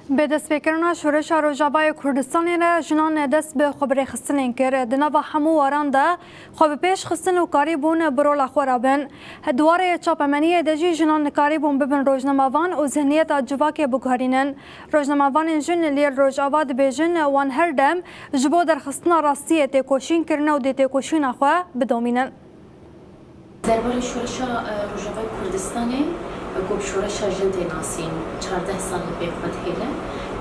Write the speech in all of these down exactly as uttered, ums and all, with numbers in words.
Bi destpêkirina Şoreşa Rojavayê Kurdistanê re jinan dest bi xwebirêxistinên kir. Di nava hemû waran de xwe bi pêş xistin û karîbûn bi rola xwe re bin. Di warê çapemeniyê de jî jinan dikarîbûn bibin rojnamevan û zihniyeta civakê biguherînin. Rojnamevanên jin li Rojava dibêjin, wan her dem ji bo derxistina rastiyê têkoşîn kirine û dê têkoşîna xwe bidomînin. Derbarê Şoreşa, e, Rojavayê Kurdistanê, e, ku bi Şoreşa Jin tê nasîn, çardeh sal li pê xwe dihêle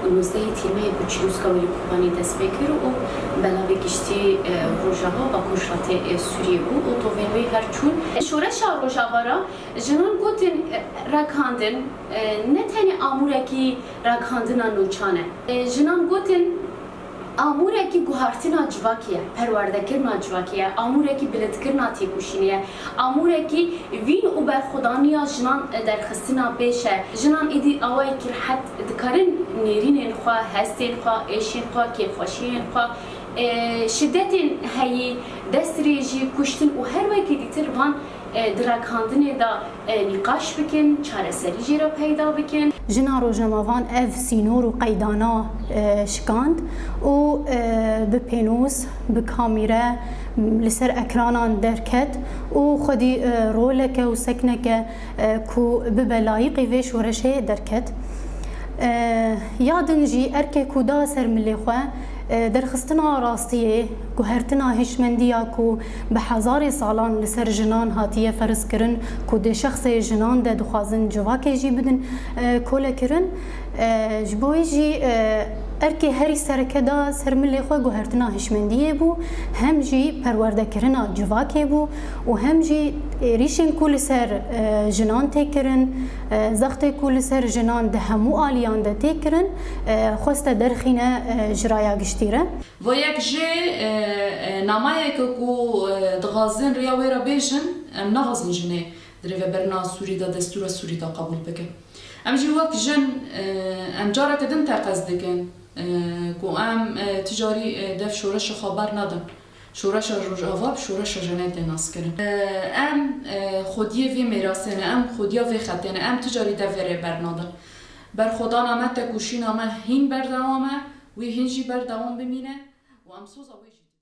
û nozdehê Tîrmehê ku çîroska wî li Kobanê dest pê kir û belavê giştî, e, Rojava, Bakur Şatê, e, Sûriyê bû û tovên wê her çûn. Şoreşa Rojava re jinan gotin, e, ragihandin, e, ne tenê amûrekî ragihandina nûçan e. E, jinan gotin, amûrekî guhertina civakê ye, perwerdekirina civakê ye, amûrekî bilindkirina têkoşînê ye, amûrekî vîn û berxwedaniya jinan derxistina pêş e. Jinan êdî awayekî rehet dikarin nêrînên xwe, hestên xwe, êşên xwe, kêfxweşiyên xwe, e, şidetên heyî, destdirêjî, kuştin û her wekî dîtir van e, di ragihandinê de, e, nîqaş bikin, çareserî jê re peyda bikin. Jina rojnamevan ev sînor û qeydana, e, şikand û, e, bi pênûs, bi kamîre, li ser ekranan derket û xwedî, e, roleke û sekneke, e, ku bibe layîqî vê şoreşê derket. E, ya din jî erkê ku da ser milê xwe, e, derxistina rastiyê, guhertina hişmendiya ku bi hezarê salan li ser jinan hatiye ferz kirin, ku di şexsê jinan de dixwazin civakê jî bidin, e, kolekirin. E, ji bo wê jî, e, erkê herî sereke da ser milê xwe guhertina hişmendiyê bû, hem jî perwerdekirina civakê bû û hem jî êrîşên ku li ser, e, jinan tê kirin, e, zextê ku li ser jinan di hemû aliyan de tê kirin, e, xweste derxîne, e, ji raya giştî re. Va yek jê, e, e, namayeke ku, e, dixwazin riya wê re bêjin, em naxwazin jinê di rêveberina Sûrî de, destûra Sûrî de qebûl bikin. Em jî wek jin, e, em careke din teqez dikin, e, ku em, e, ti carî, e, dev şoreşa xwe bernadin. Şoreşa Rojava bi şoreşa jinê tê naskirin. E, em, e, xwediyê vê mêrasê ne, em xwediya vê xetê ne, em ti carî dev vê rê bernadin. Berxwedana me, tekoşîna me hîn berdewam e, wê hîn jî berdewam bimîne û em soza wê jî